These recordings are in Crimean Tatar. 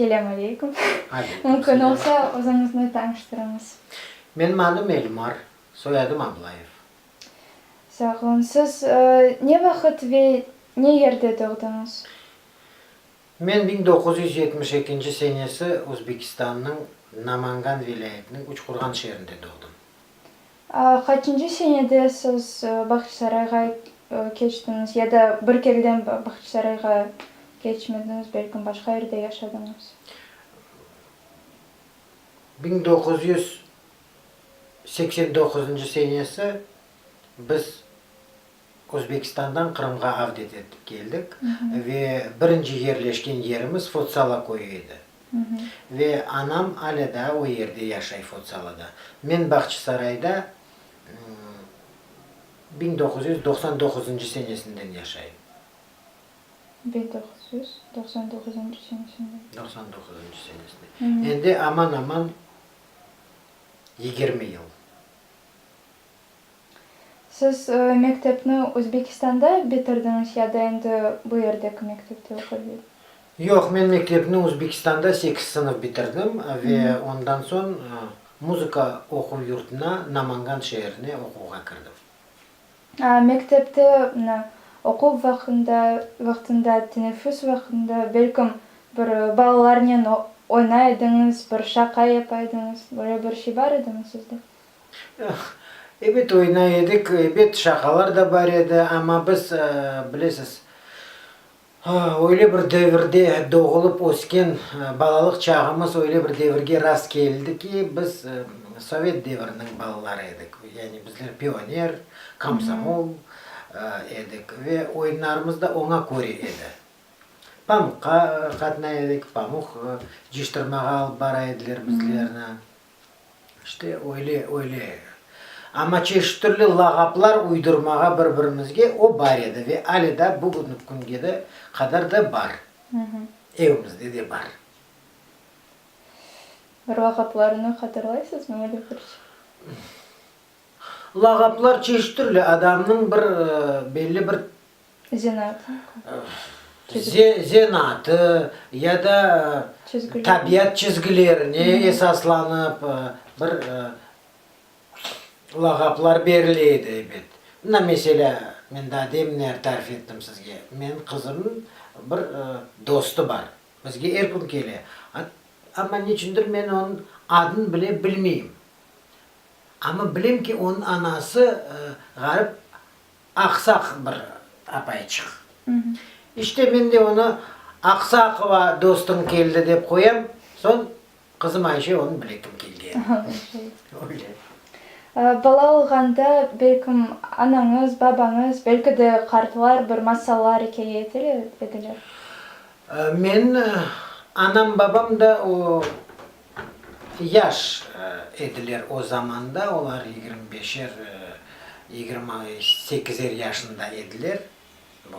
Selâm aleyküm. Aleyküm Mümkün selâm. olsa, özüñizni tanıştırıñız. Menim adım Elmar, soyadım Ablayev. Sağ oluñ. Siz ne vaqıt ve ne yerde doğdıñız? Men 1972 senesi Özbekistannıñ Namangan vilâyetiniñ Uçqurğan şeerinde doğdım. Qaçıncı senede siz Bağçasarayğa keçtiñiz ya da bir kereden Bağçasarayğa keçmediñiz, belkim başqa yerde yaşadıñız? 1989 senesi biz Özbekistandan Qırımğa avdet etip keldik ve birinci yerleşken yerimiz Fotsala köyü edi. Ve anam alâ daa o yerde yaşay Fotsalada. Men Bağçasarayda 1999 senesinden yaşayım. 1999 senesinden. 99 senesinden. Endi aman-aman 20 yıl. Siz mektepni Özbekistanda bitirdiñiz ya da endi bu yerdeki mektepte oquy ediñiz? Yoq, men mektepni Özbekistanda sekiz sınıf bitirdim ve ondan soñ muzıka oquv yurtuna Namangan şeerine oquvğa kirdim. Mektepte mına oquv vaqtında, vaqtında, teneffüs vaqtında, belkim, bir balalarnen oynay ediñiz, bir şaqa yapa ediñiz, böyle bir şey bar edimi sizde? Ebet, oynay edik, ebet, şaqalar da bar edi, amma biz, bilesiz, öyle bir devirde doğulıp ösken, balalıq çağımız öyle bir devirge rast keldi ki, biz sovet deviriniñ balaları edik, yani bizler pioner, komsomol edik ve oyunlarımız da oña köre edi. Pamuqqa qatnay edik, pamuq cıyıştırmağa alıp bara ediler bizlerni. İşte, öyle, öyle. Amma çeşit türlü lağaplar uydurmağa bir-birimizge o bar edi ve ale da bugünki künge de qadar da bar. Evimizde de bar. Bir lağaplarnı hatırlaysızmı öyle bir şey? Lağaplar çeşit türlü, adamnıñ bir belli bir Zenaatı. Zenaatı ya da tabiat çizgilerine esaslanıp bir lağaplar berile edi, ebet. Mına, meselâ, men daa demin tarif ettim sizge, menim qızımnıñ bir dostu bar, bizge er kün kele. Amma neçündir men onıñ adını bile bilmeyim. Amma bilem ki, onıñ anası ğarip Aqsaq bir apayçıq. İşte, men de onı Aqsaqova dostum keldi dep qoyam, soñ qızım Ayşe onı bile kim kelgenini. Öyle. Bala olğanda, belkim, anañız, babañız, belki de qartlar bir masallar ikâye eter ediler? Men, anam, babam da o Yaş ediler o zamanda, olar 25-er, 28-er yaşında ediler, bu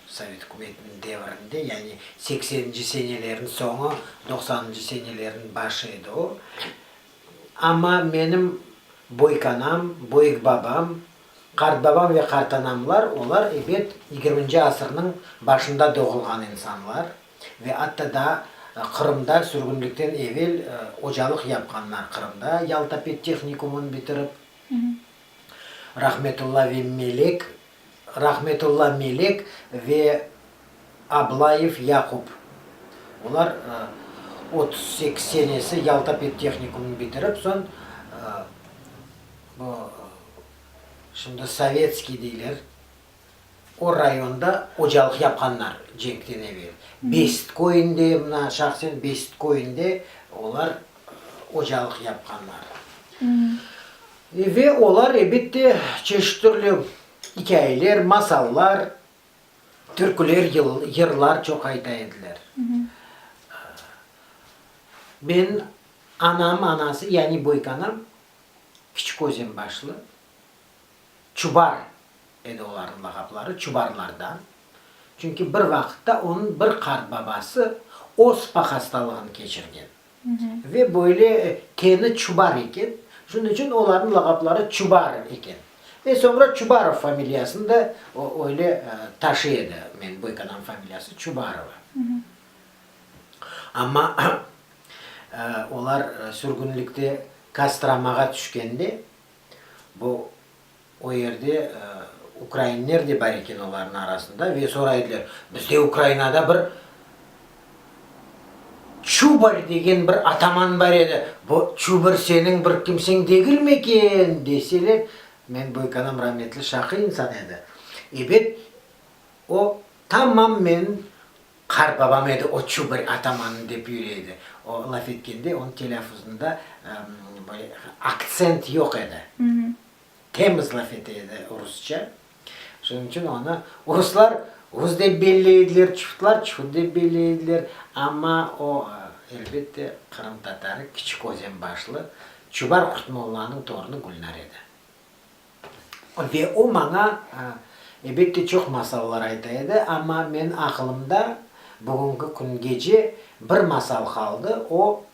Sovet ükümetiniñ devrinde, yani sekseninci senelerniñ soñu, doqsanıncı senelerniñ başı edi o. Amma menim böykanam, böyükbabam, qartbabam ve qartanamlar, olar, ebet, yigirminci asırnıñ başında doğulğan insanlar. Ve atta daa Qırımda sürgünlikten evel ocalıq yapqanlar Qırımda, Yalta pedtehnikumını bitirip, Rahmetulla ve Melek, Rahmetulla Melek ve Ablayev Yaqub. Olar 38 senesi Yalta pedtehnikumını bitirip, soñ bu şimdi Sovetskiy deyler, O rayonda ocalıq yapqanlar cenkten evel. Best köyünde, mına şahsen Best köyünde olar ocalıq yapqanlar. Ve olar, elbette, çeşit türlü ikâyeler, masallar, türküler, yırlar çoq ayta ediler. Men anam anası, yani böykanam, Kiçik Özenbaşlı, Çubar edi olarnıñ lağapları, Çubarlardan. Çünki bir vaqıtta onıñ bir qartbabası ospa hastalığını keçirgen ve böyle teni çubar eken, şunıñ içün olarnıñ lağapları Çubar eken. Ve soñra Çubarov familiyasını da öyle taşıy edi, menim böykanam familiyası Çubarova. Amma olar sürgünlikte Kostromağa tüşkende, bu o yerde ukrainler de bar eken olarnıñ arasında ve soray ediler, Bizde Ukrainada bir Çubar degen bir ataman bar edi, bu Çubar seniñ bir kimseñ degilmi eken? deseler, men böykanam rametli şaqı insan edi. Ebet, o tamam menim Qartbabam edi o Çubar atamanı dep yüre edi. O laf etkende onıñ telâfuzında böyle aktsent yoq edi. Temiz laf ete edi rusça. Şunıñ içün onı ruslar rus dep belley ediler, çufutlar çufut dep belley ediler. Amma o, elbette, qırımtatarı, Kiçik Özenbaşlı Çubar Qurtmollanıñ torunı Gülnar edi. Ve o maña, elbette, çoq masallar ayta edi, amma menim aqılımda bugünki küngece bir masal qaldı, o,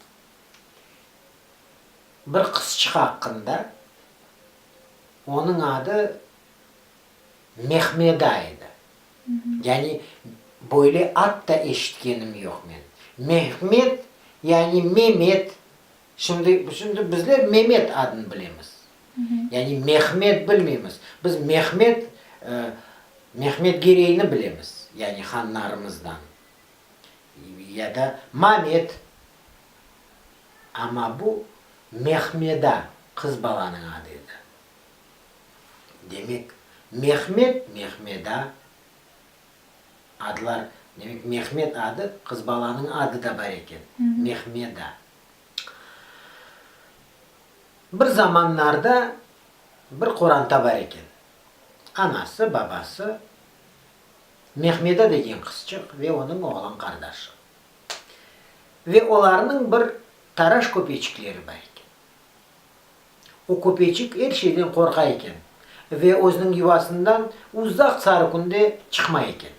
bir qızçıq aqqında, onıñ adı Mehmeda edi. Yani, böyle ad da eşitkenim yoq men. Mehmet, yani Memet, şimdi, şimdi bizler Memet adını bilemiz. Yani Mehmet bilmeymiz. Biz Mehmet, Mehmet Gireyni bilemiz, yani hanlarımızdan. Ya da Mamet. Amma bu Mehmeda, qız balanıñ adı edi. Demek, Mehmet, Mehmeda adlar, demek, Mehmet adı, qız balanıñ adı da bar eken, Mehmeda. Bir zamanlarda bir qoranta bar eken. Anası, babası, Mehmeda degen qızçıq ve onıñ oğlan qardaşı. Ve olarnıñ bir taraş köpeçikleri bar eken. O köpeçik er şeyden qorqa eken ve özüniñ yuvasından uzaq sarı künde çıqmay eken.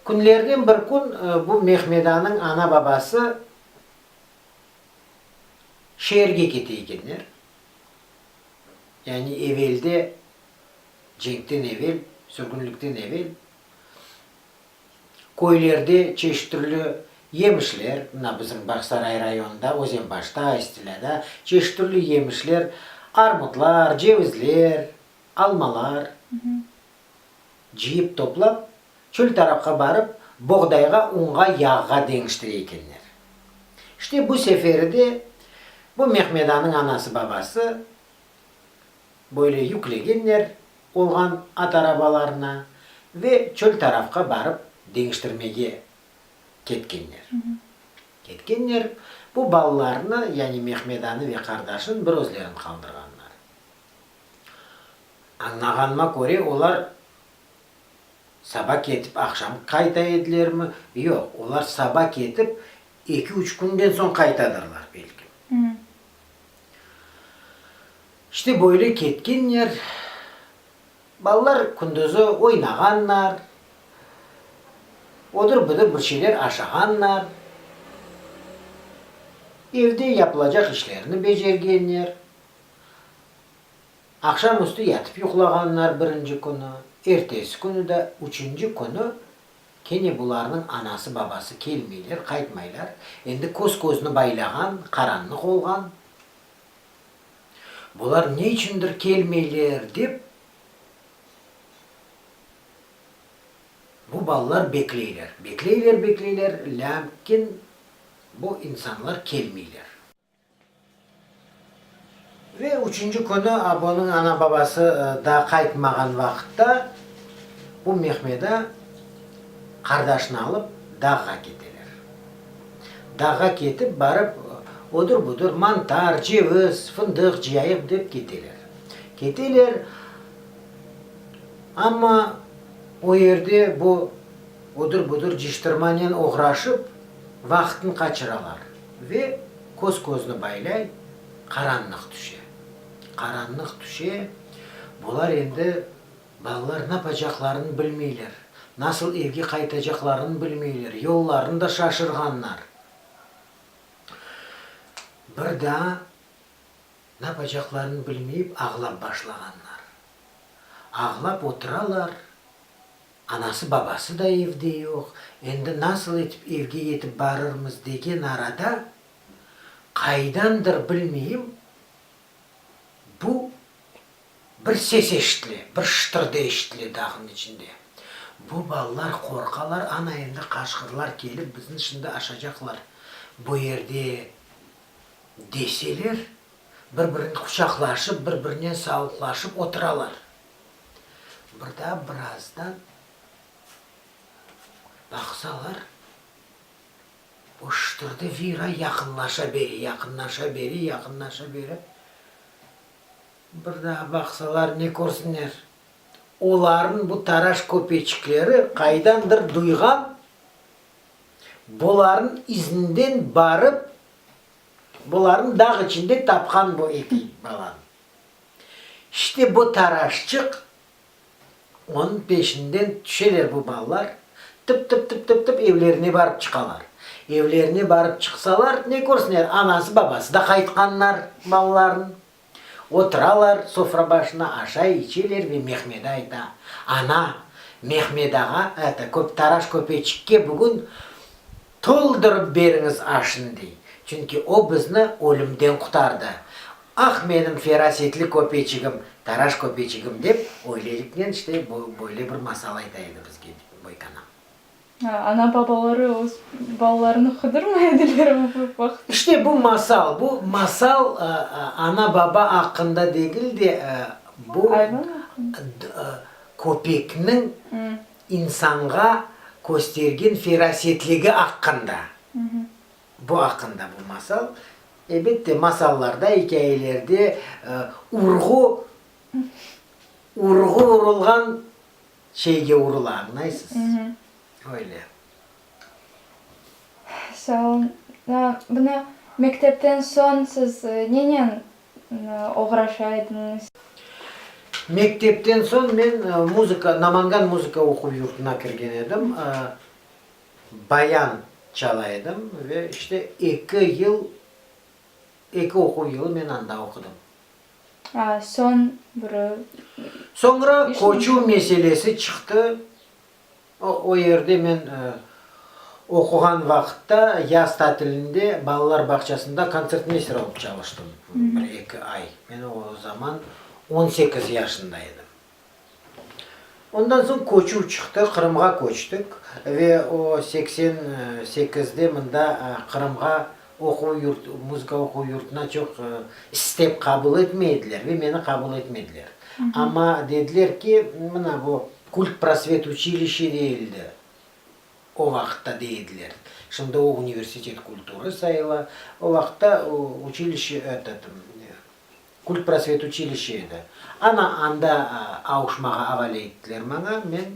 Künlerden bir kün bu Mehmedanıñ ana-babası şeerge kete ekenler. Yani evelde, cenkten evel, sürgünlikten evel köylerde çeşit türlü yemişler, mına bizim Bağsaray rayonında, Özenbaşta, İstilâda çeşit türlü yemişler, armutlar, cevizler, almalar cıyıp toplap, çöl tarafqa barıp, boğdayğa, unğa, yağğa deñiştire ekenler. İşte bu seferi de bu Mehmedanıñ anası-babası böyle yüklegenler olğan at arabalarına ve çöl tarafqa barıp deñiştirmege ketkenler. Ketkenler, bu balalarnı, yani Mehmedanı ve qardaşın bir özlerin qaldırğanlar. Añlağanıma köre, olar saba ketip aqşam qayta edilermi? Yoq, olar saba ketip eki-üç künden soñ qaytadırlar, belki. İşte böyle ketkenler, balalar kündüzi oynağanlar, odır-budır bir şeyler aşağanlar, evde yapılacaq işlerni becergenler, aqşam üstü yatıp yuqlağanlar birinci künü, ertesi künü de, üçünci künü kene bularnıñ anası-babası kelmeyler, qaytmaylar, endi köz-közni baylağan, qaranlıq olğan. Bular ne içündir kelmeyler, dep, bu balalar bekleyler. Bekleyler, bekleyler, lâkin bu insanlar kelmeyler. Ve üçünci künü Abonıñ ana-babası daa qaytmağan vaqıtta, bu Mehmeda qardaşını alıp dağğa keteler. Dağğa ketip barıp, odır-budır mantar, ceviz, fındıq cıyayıq dep keteler. Keteler, amma o yerde bu odır-budır cıştırmanen oğraşıp, vaqıtın qaçıralar ve köz-közni baylay, qaranlıq tüşe. Qaranlıq tüşe, bular endi Balalar napacaqlarını bilmeyler, nasıl evge qaytacaqlarını bilmeyler, yollarını da şaşırğanlar. Bir daa napacaqlarını bilmeyip ağlap başlağanlar. Ağlap oturalar. Anası-babası da evde yoq, endi nasıl etip evge yetip barırmız degen arada, qaydandır bilmeyim, bu bir ses eşitile, bir şıtırdı eşitile dağnıñ içinde. Bu balalar qorqalar, ana endi qaşqırlar kelip bizni şimdi aşacaqlar bu yerde deseler, bir-birini quçaqlaşıp, bir-birinen savuqlaşıp oturalar. Bir daa birazdan baqsalar, o şıtırdı vira yaqınlaşa bere, yaqınlaşa bere, yaqınlaşa bere. Bir daa baqsalar, ne körsinler, olarnıñ bu taraş köpeçikleri qaydandır duyğan, bularnıñ izinden barıp, bularnı dağ içinde tapqan bu eki balanı. İşte bu taraşçıq, onıñ peşinden tüşeler bu balalar, tıp-tıp-tıp-tıp-tıp evlerine barıp çıqalar. Evlerine barıp çıqsalar, ne körsinler, anası-babası da qaytqanlar balalarnıñ. Oturalar sofra başına, aşay, içeler ve Mehmed ayta, Ana, Mehmed ağa, eto, taraş köpeçikke bugün Toldurıp beriñiz aşnı, dey, çünki o bizni ölümden qutardı. Ah, menim ferasetli köpeçigim, taraş köpeçigim, dep, öyleliknen, işte, böyle bir masal ayta edi bizge boykanam. Ana-babaları öz balalarını qıdırmay edilermi bu vaqıt? İşte bu masal, bu masal ana-baba aqqında degil de, bu Ayvan aqqında. köpekniñ İnsanğa köstergen ferasetligi aqqında. Bu aqqında bu masal. Elbette, masallarda, ikâyelerde urğu, urğu urulğan şeyge urula, añlaysız? Öyle. Sağ olun. Bunı mektepten soñ siz nenen oğraşa ediñiz? Mektepten soñ men muzıka, Namangan muzıka oquv yurtuna kirgen edim. Bayan çala edim ve işte eki yıl, eki oquv yılı men anda oqudım. A, soñ bir Soñra köçüv meselesi çıqtı. O yerde men oquğan vaqıtta yaz tatilinde balalar bağçasında kontsertmeyster olıp çalıştım bir-eki ay. Men o zaman on sekiz yaşında edim. Ondan soñ köçüv çıqtı, Qırımğa köçtik ve o 88-de mında Qırımğa oquv yurt, muzıka oquv yurtuna çoq istep qabul etmey ediler ve meni qabul etmediler. Amma dediler ki, mına bu Kultprosvetuçilişe deyildi o vaqıtta dey ediler. Şimdi o universitet kulturı sayıla. O vaqıtta uçilişe, etot, kultprosvetuçilişe edi. Ana anda avuşmağa avale ettiler maña, men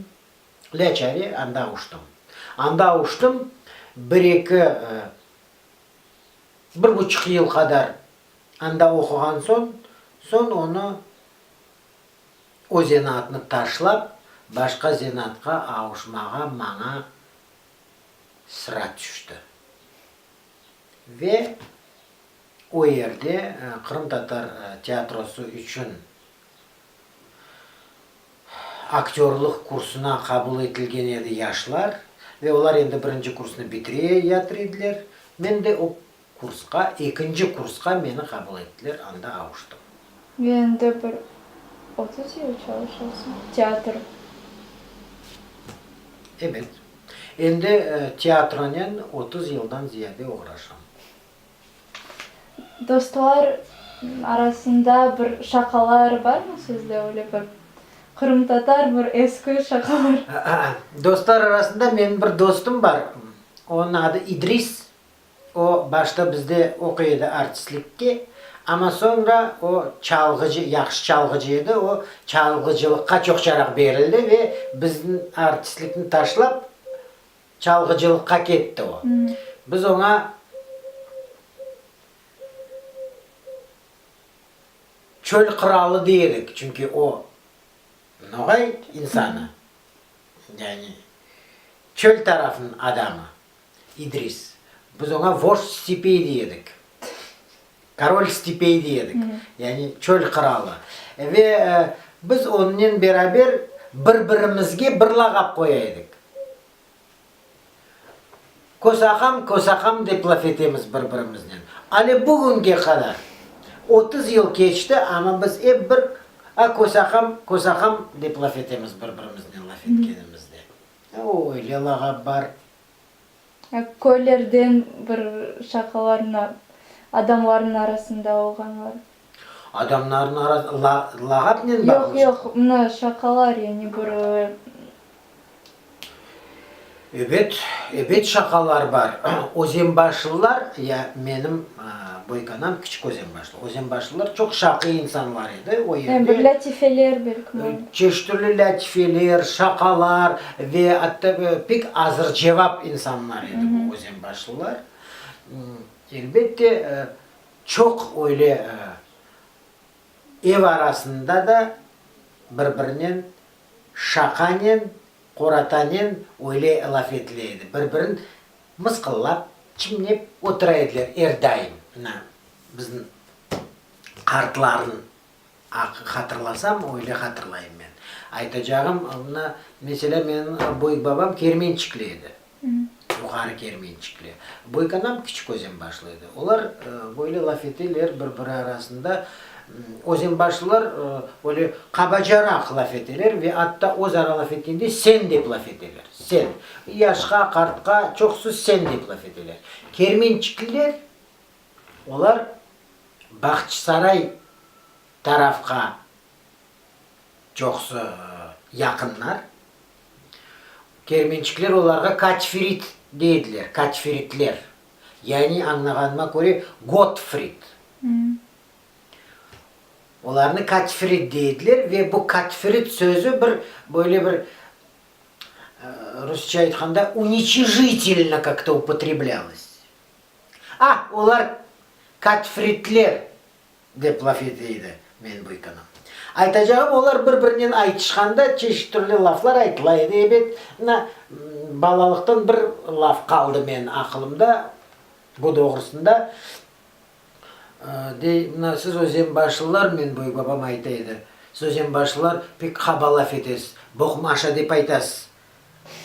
lâçare anda avuştım. Anda avuştım, bir-eki, bir buçuq yıl qadar anda oquğan soñ, soñ onı O zenaatnı taşlap, başqa zenaatqa avuşmağa maña sıra tüşti. Ve o yerde qırımtatar teatrosı içün aktörlıq kursuna qabul etilgen edi yaşlar ve olar endi birinci kursnı bitire yatır ediler. Men de o Kursqa, ekinci kursqa meni qabul ettiler, anda avuştım. Ve endi bir 30 yıl çalışasıñ teatr. Ebet. Endi teatronen 30 yıldan ziyade oğraşam. Dostlar arasında bir şaqalar barmı sizde, öyle bir qırımtatar bir eski şaqalar? Dostlar arasında menim bir dostum bar, onıñ adı İdris. O, başta bizde oquy edi artistlikke, amma soñra o çalğıcı, yahşı çalğıcı edi, o çalğıcılıqqa çoqçaraq berildi ve bizni artistlikni taşlap, çalğıcılıqqa ketti o. Biz oña Çöl qıralı dey edik, çünki o noğay insanı, yani çöl tarafnıñ adamı. İdris. Biz oña vojd stepey dey edik. Korol stepey dey edik. Yani çöl qıralı. Ve biz onıñnen beraber. bir-birimizge bir lağap qoya edik. Kösaqam, kösaqam dep laf etemiz bir-birimiznen. Ale bugünge qadar, 30 yıl keçti, amma biz ep bir a kösaqam, kösaqam dep laf etemiz bir-birimiznen laf etkenimizde. O, öyle lağap bar. Köylerden bir şaqalarnı, adamlarnıñ arasında olğanlar. Adamlarnıñ arasında lağapnen bağlı? Yoq, yoq, mına şaqalar, yani bir. Ebet, ebet şaqalar bar. Özenbaşlılar, ya menim böykanam Kiçik Özenbaşlı. Özenbaşlılar çoq şaqıy insanlar edi o yerde. Bir lâtifeler belki. Çeşit türlü lâtifeler, şaqalar ve atta pek azırcevap insanlar edi bu özenbaşlılar. Elbette, çoq öyle ev arasında da bir-birinen şaqanen, qoratanen öyle laf etile edi. Bir-birin mısqıllap, çimnep otura ediler er daim. Mına, bizim qartlarnıñ hatırlasam, öyle hatırlayım men. Aytacağım, mına, meselâ, menim böyük babam Kermençikli edi. Yuqarı Kermençikli. Böyük anam Kiçik Özenbaşlı edi. Olar böyle laf eteler bir-biri arasında. Özenbaşlılar böyle qabacaraq laf eteler ve atta öz ara laf etkende sen dep laf eteler. Sen. Yaşqa, qartqa çoqusı sen dep laf eteler. Kermençikliler, olar Bağçasaray tarafqa çoqusı yaqınlar. Kermençikler olarğa katfirit dey ediler, katfiritler, yani, añlağanıma köre, Gottfrid. Olarnı katfirit dey ediler ve bu katfirit sözü bir, böyle bir, rusça aytqanda, uniçijitelno kak-to upotreblâlos. Ah, olar katfritler! Dep laf ete edi menim büyükanam. Aytacağım, olar bir-birinen aytışqanda çeşit türlü laflar aytıla edi, ebet. Mına, balalıqtan bir laf qaldı menim aqılımda bu doğrusında. Dey, mına, siz özenbaşlılar, menim büyükbabam ayta edi, siz özenbaşlılar pek qaba laf etesiz, boqum aşa dep aytasız.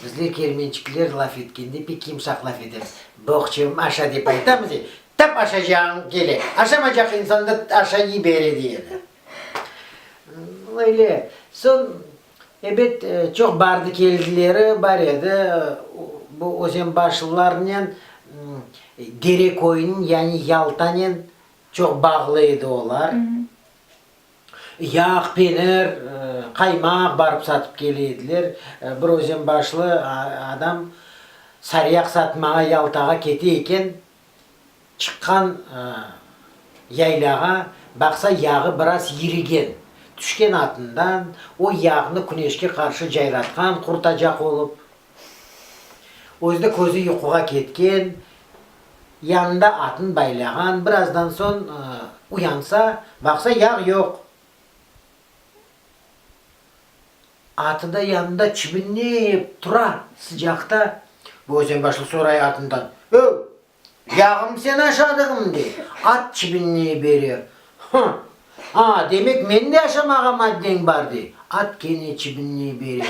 Bizler kermençikler laf etkende pek yımşaq laf etemiz. Boğçem aşa dep aytamız, e, tap aşacağıñ kele, aşamacaq insan da aşa yibere, dey edi. Öyle. Soñ, ebet, çoq bardı-keldileri bar edi. Bu özenbaşlılarnen Dereköyniñ, yani Yaltanen çoq bağlı edi olar. Yağ, penir, qaymaq barıp satıp kele ediler. Bir özenbaşlı adam sarıyağ satmağa Yaltağa kete eken, çıqqan yaylağa, baqsa yağı biraz yirigen. Tüşken atından, o yağnı küneşke qarşı cayratqan, qurtacaq olıp. Özü de közü yuquğa ketken, yanında atın baylağan. Birazdan soñ uyansa, baqsa yağ yoq. Atı da yanında çibinep tura sıcaqta. Bu özenbaşlı soray atından, Öv, Yağım sen aşadığım dey, at çibinley bere. Hı, a, demek men de aşamağa maddeñ bar dey, at kene çibinley bere.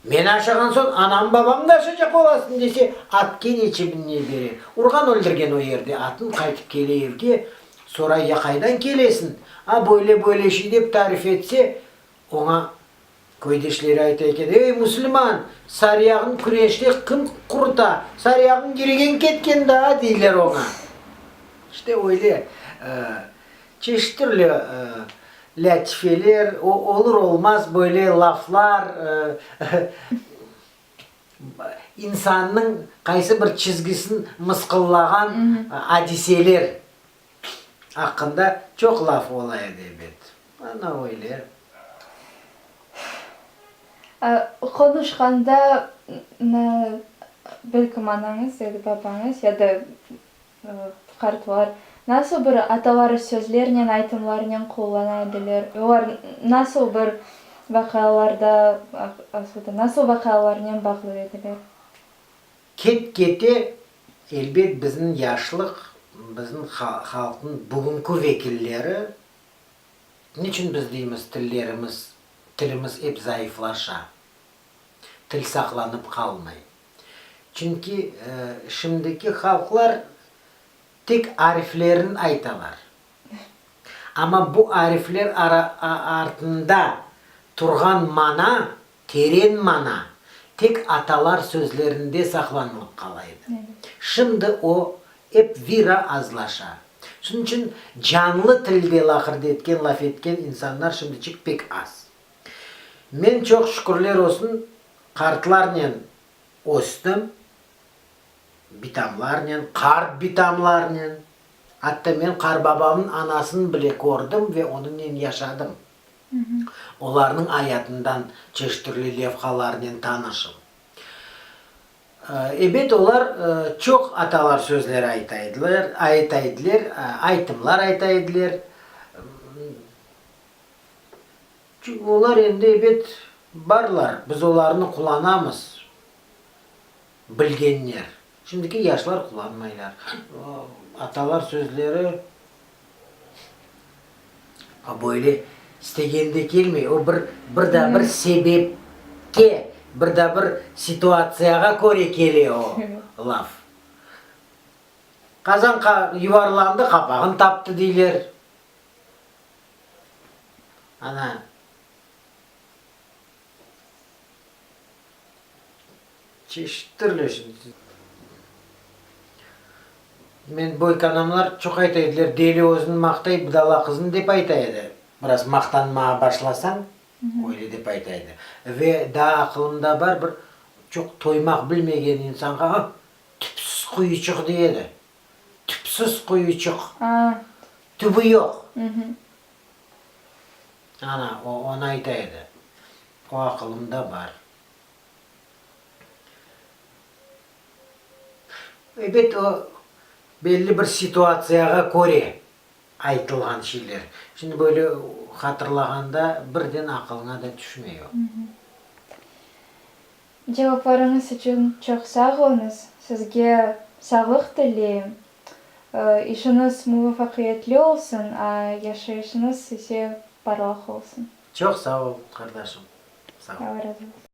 Men aşağan soñ anam-babam da aşacaq olasın dese, at kene çibinley bere. Urğan-öldürgen o yerde atın qaytıp kele evge, soray ya qaydan kelesin, a, böyle-böyle şey dep tarif etse, oña Köydeşleri ayta eken, Ey, musulman, sarıyağın küneşte kim quruta, sarıyağın yirigen ketken daa, deyler oña. İşte öyle çeşit türlü lâtifeler, olur-olmaz böyle laflar, insannıñ qaysı bir çizgisini mısqıllağan adiseler aqqında çoq laf ola edi, ebet. Ana öyle. Qonuşqanda, belkim anañız ya da babañız ya da qartlar nasıl bir atalar sözlernen, aytımlarnen qullana ediler? Olar nasıl bir vaqialarda, nasıl vaqialarnen bağlı ediler? Ket-kete, elbet, bizim yaşlıq, bizim halqnıñ bugünki vekilleri, niçün biz deymiz tillerimiz. Tilimiz ep zayıflaşa. Til saqlanıp qalmay. Çünki şimdiki halqlar tek ariflerin aytalar. Amma bu arifler artında turğan mana, teren mana, tek atalar sözlerinde saqlanılıp qala edi. Şimdi o ep vira azlaşa. Şunıñ içün canlı tilde laqırdı etken, laf etken insanlar şimdiçik pek az. Men çoq şükürler olsun, qartlarnen östim, bitamlarnen, qart bitamlarnen. Atta men qarbabamnıñ anasını bile kördim ve onıñnen yaşadım. Olarnıñ ayatından çeşit türlü levhalarnen tanışım. Ebet, olar çoq atalar sözleri ayta ediler, ayta ediler, aytımlar ayta ediler. Olar endi, ebet, barlar, biz olarnı qullanamız, bilgenler. Şimdiki yaşlar qullanmaylar. Atalar sözleri böyle istegende kelmey, o bir, bir da bir sebepke, bir da bir situatsiyağa köre kele o laf. Qazan yuvarlandı, qapağın taptı deyler. Ana. Çeşit türlü şimdi. Men boykanamlar çoq ayta ediler, deli özüni maqtay, budala qızını dep ayta edi. Biraz maqtanmağa başlasañ, öyle dep ayta edi. Ve daa aqılımda bar, bir çoq toymaq bilmegen insanğa, Ha, tüpsüz quyuçıq dey edi. Tüpsüz quyuçıq. Tübü yoq. Ana, o, onı ayta edi. O aqılımda bar. Ebet, o, belli bir situatsiyağa köre aytılğan şeyler. Şimdi böyle hatırlağanda birden aqılıña da tüşmey o. Cevaplarıñız içün çoq sağ oluñız. Sizge sağlıq tileyim. İşiñiz muvafaqiyetli olsun, a yaşayışıñız ise parlaq olsun. Çoq sağ ol, qardaşım. Sağ ol. Alla razı olsun.